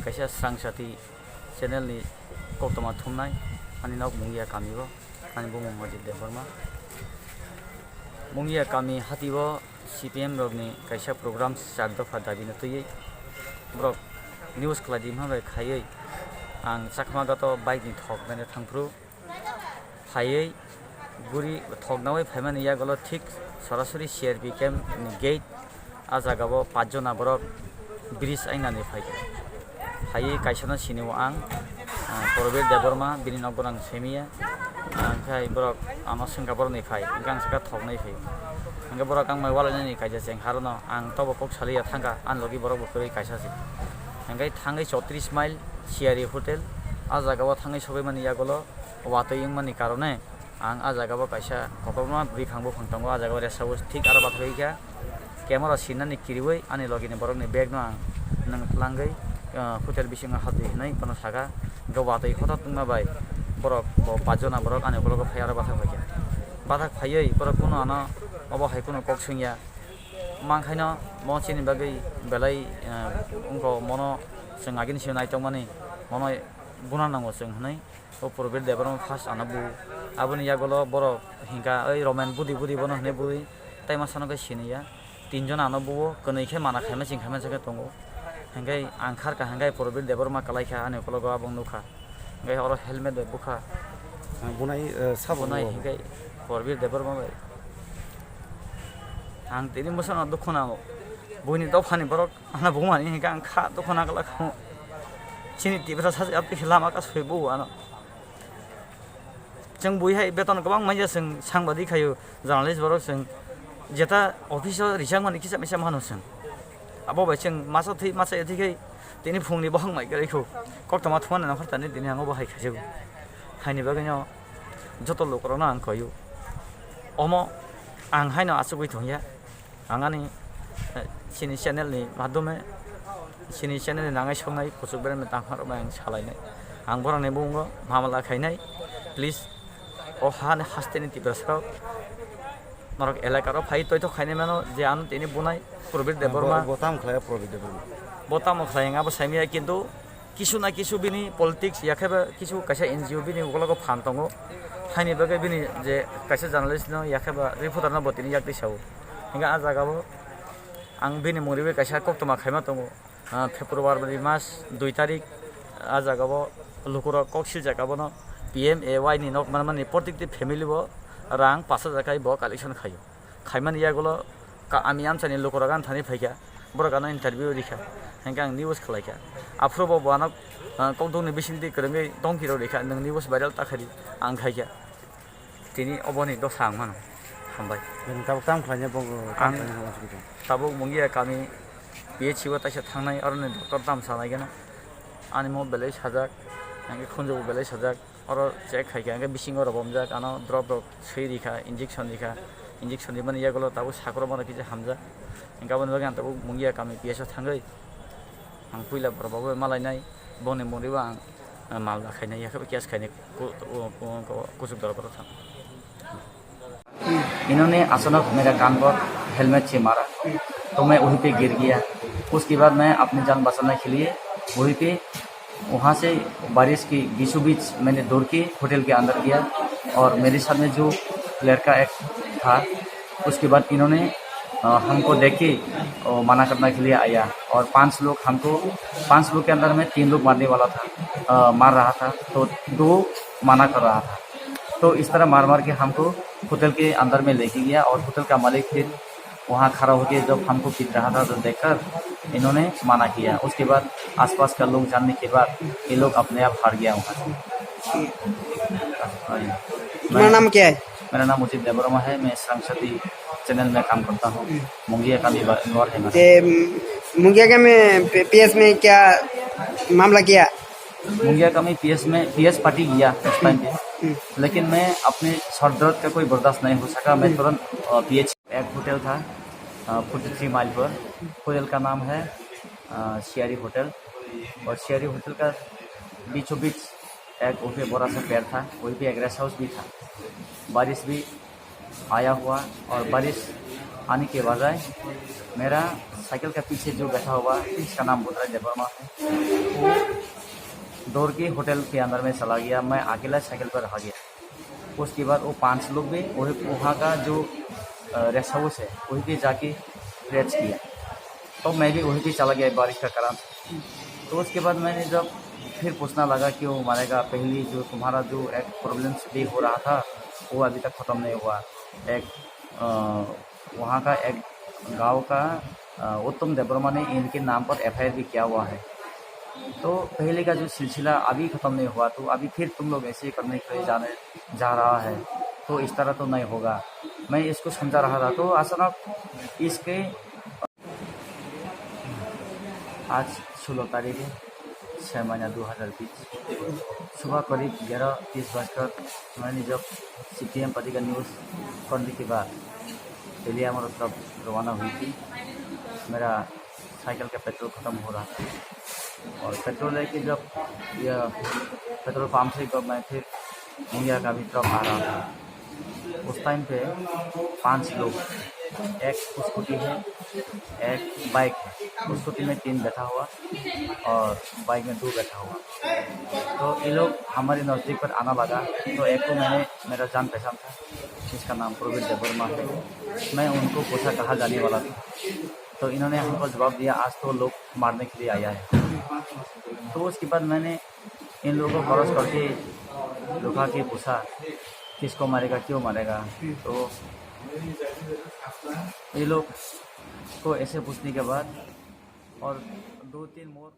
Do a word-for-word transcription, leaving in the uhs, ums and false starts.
Kaisa Srangsati channel ni koktoma thumnai, ani nok Mungia kami o, ani bumung Ajit Debbarma. Mungia kami hati o C P M rok ni kaisa program chak dopha dabi no twiwi borok news khlai di hwnba bai khaiwi ang Chakma Ghat o bike ni thok nai thangphru. Phaiwi guri thoknaui phaimani yagulo thik sorasori C R P camp ni gate, a jagao pachjona borok bridge ainani phaikha. Phaiwi kaisano sinio ang, ah, Probir Debbarma, bini nokbo ang simiya. Ah, hwnkhe borok ano swngkha borokni phai, hwnkhe ang sakha thoknai phai. Hwnkhe borok ang mai walainani kaisa cheng harono ang tobo kok saliya thangkha, ani logi borokbo kwrwi kaisa se. Hwnkhe thangwi chottrish mile Siyari Hotel, a jagao thangwi sogwi mani yagulo watwi wngmani karone ang a jagao kaisa kotorma bwrwi phang buphang tongo, a jagao resa o thik aro bathai kha camera sinani kiriwi ani logini borokni bag no ang nwng tlangwi, ah, hotel bisingo habdi hinwi bono saka, hwnkhe watwi hothot wngma bai borok bo pachjona borok ani ukologo phai aro bathak phaikha. Bathak phaiwi borok kunu ano obo hai kunu kok swngya, mankhaino mo chini bagwi belai, ah, wngkho, mono chwng agini simi naitokmani, mono buna nango chwng hinwi. O Probir Debbarma first ano bu. Aboni yagulo borok hingka oi Roman budi budi bono hinwi bui. Tai masano khe siniya. Tinjon ano buo, kwnwi khe mana khaima ching khaima se khe tongo. Hingkai ang kharka hingkai Probir Debbarma kwlai kha ani ukologo abong nukha. Hingkai oro helmet bai bukha. Ang bunai, eh, sabo Bunai buo. Hingkai Probir Debbarma bai. Ang tini bwsano dukhu nango. Buini dophani borok ano bumani hingka ang kha dukhu nangla kha. Chini Tiprasa se apni lama ka soi bu ano. Chwng bui hai beton kwbang manya chwng sangbadik khaio, journalist borok chwng jeta office o rijak mani kisa misa mano chwng. Abo bai chwng masa thwi masa ya thwi khai tini phungni bohong mai kwrwi kho. Koktoma thumani nokar tani tini ang obo hai khaijago. Haini bagwi no joto lukurokno ang koio. Omo ang haino achugwi thongya. Ang ani, eh, chini channel ni madhume, chini channel ni nangai songnai kuchuk berem ni tangma rok bai ang salainai. Ang borok ni bumungo mamala khainai. Please, o ha ni haste ni Tiprasa rok, norok elaka rok phai toithok khainai mano je ano tini bunai Probir Debbarma. Bo, bo tamo khlai Probir Debbarma? Bo tamo khlai ang abo saimaya, kintu kisu na kisu bini politics, yakheba kisu kaisa N G O bini ukologo phan tongo. Haini bagwi bini je kaisa journalist no, yakheba reporter no bo tini yakti sao. Hingke ah jagao ang bini mungriwi kaisa koktoma khaima tongo. Ah, February mas dui tarik ah jagao lukurok kok siljak abono P M A Y ni nok manmani protikti family bo rang pash hajar kai bo collection khaio. Khaimani yagulo ka-, ami amchaini lukurok ani thani phaikha, borok ano interview rikha, hingke ang news khwlaikha. Aphuru bo bo ano, ah, kokdokni bisingtwi kwrwngwi tongkirok rikha, nwng news viral ta khaidi, ang khaikha. Tini oboni dosa ang mano. Hambai. Nwng tabuk tamo khlaina bo, tamo Ang khlaina bo uansukha. Tabuk Mungia kami P H C o taisa thangnai, aroni doctor tamo sanai gana. Ani mo belai sajak, hingke khunjugo belai sajak. Oro check khaikha, hingke bisingo rw bomjak, ano drop rok swi rikha, injection rikha, injection rimani yagulo tabuk sakrok mano kisa hamjak. Hingke aboni bagwi ang tabuk Mungia kami P S o thangwi ang puila borok bai malainai, bongni mungribo ang, eh, mal khainai, yakhe case khainai, ku-, ku-, ku-, kuchuk dorok oro thang. इन्होंने अचानक मेरा कान पर हेलमेट से मारा, तो मैं वहीं पे गिर गया। उसके बाद मैं अपनी जान बचाने के लिए वहीं पे, वहाँ से बारिश के बीचों बीच मैंने दौड़ के होटल के अंदर गया और मेरे साथ में जो लड़का एक था, उसके बाद इन्होंने, अ, हमको देख के, अ, मना करने के लिए आया और पांच लोग हमको, पांच लोग के अंदर में तीन लोग मारने वाला था, अ, मार रहा था, तो दो मना कर रहा था। तो इस तरह मार मार के हमको होटल के अंदर में लेके गया और होटल का मालिक फिर वहाँ खड़ा होके जब हमको पीट रहा था तो देखकर इन्होंने मना किया। उसके बाद आसपास का लोग जानने के बाद ये लोग अपने आप हट गया वहाँ से। तुम्हारा नाम क्या है? मेरा नाम उदित देबवर्मा है, मैं श्रमशक्ति चैनल में काम करता हूँ। मुंगिया का भी ब-, घर है मेरा। ये, म, मुंगिया का में पी-, पीएस में क्या मामला किया? मुंगिया का मैं पीएस में, पीएस पार्टी गया उस टाइम पे। हम्म। लेकिन मैं अपने सर दर्द का कोई बर्दाश्त नहीं हो सका, मैं हम्म। तुरंत, अ, पीएच एक होटल था, अ, फोर्टी थ्री माइल पर। होटल का नाम है, अ, सियारी होटल। और सियारी होटल का बीचों बीच एक वहीं पे बड़ा सा पेड़ था, वहीं पे एक रेस्ट हाउस भी था। बारिश भी आया हुआ और बारिश आने के बजाय मेरा साइकिल का पीछे जो बैठा हुआ, इसका नाम बोध राज देवर्मा है, वो दौड़ के होटल के अंदर में चला गया। मैं अकेला साइकिल पर रह गया। उसके बाद वो पांच लोग भी वही, वहाँ का जो रेस्ट हाउस है, वहीं पे जाके रेस्ट किया। तो मैं भी वहीं पे चला गया बारिश का कारण। तो उसके बाद मैंने जब फिर पूछना लगा कि वो मारेगा, पहली जो तुम्हारा जो एक प्रॉब्लम्स भी हो रहा था, वो अभी तक ख़त्म नहीं हुआ। एक अ, वहाँ का एक गांव का अ, उत्तम देवर्मा ने इनके नाम पर एफआईआर भी किया हुआ है। तो पहले का जो सिलसिला अभी ख़त्म नहीं हुआ, तो अभी फिर तुम लोग ऐसे करने के लिए जाने जा रहा है, तो इस तरह तो नहीं होगा। मैं इसको समझा रहा था। तो अचानक इसके आज सोलह तारीख है, छः महीना दो हज़ार बीस, सुबह करीब ग्यारह तीस बजकर मैंने जब सीपीएम पत्रिका न्यूज़ पढ़ने के बाद तेलिया मोड़ तरफ रवाना हुई थी। मेरा साइकिल का पेट्रोल ख़त्म हो रहा था और पेट्रोल लेके जब यह पेट्रोल पंप से जब मैं फिर मुंगिया का भी तरफ आ रहा था, उस टाइम पे पांच लोग, एक स्कूटी है, एक बाइक है। स्कूटी में तीन बैठा हुआ और बाइक में दो बैठा हुआ। तो ये लोग हमारे नज़दीक पर आना लगा, तो एक को मैंने, मेरा जान पहचान था, जिसका नाम प्रवीण देवर्मा है। मैं उनको पूछा कहाँ जाने वाला था, तो इन्होंने हमको जवाब दिया, आज तो लोग मारने के लिए आया है। तो उसके बाद मैंने इन लोगों को क्रॉस करके लुका के पूछा, किसको मारेगा, क्यों मारेगा। तो ये लोग को ऐसे पूछने के बाद और दो तीन मोर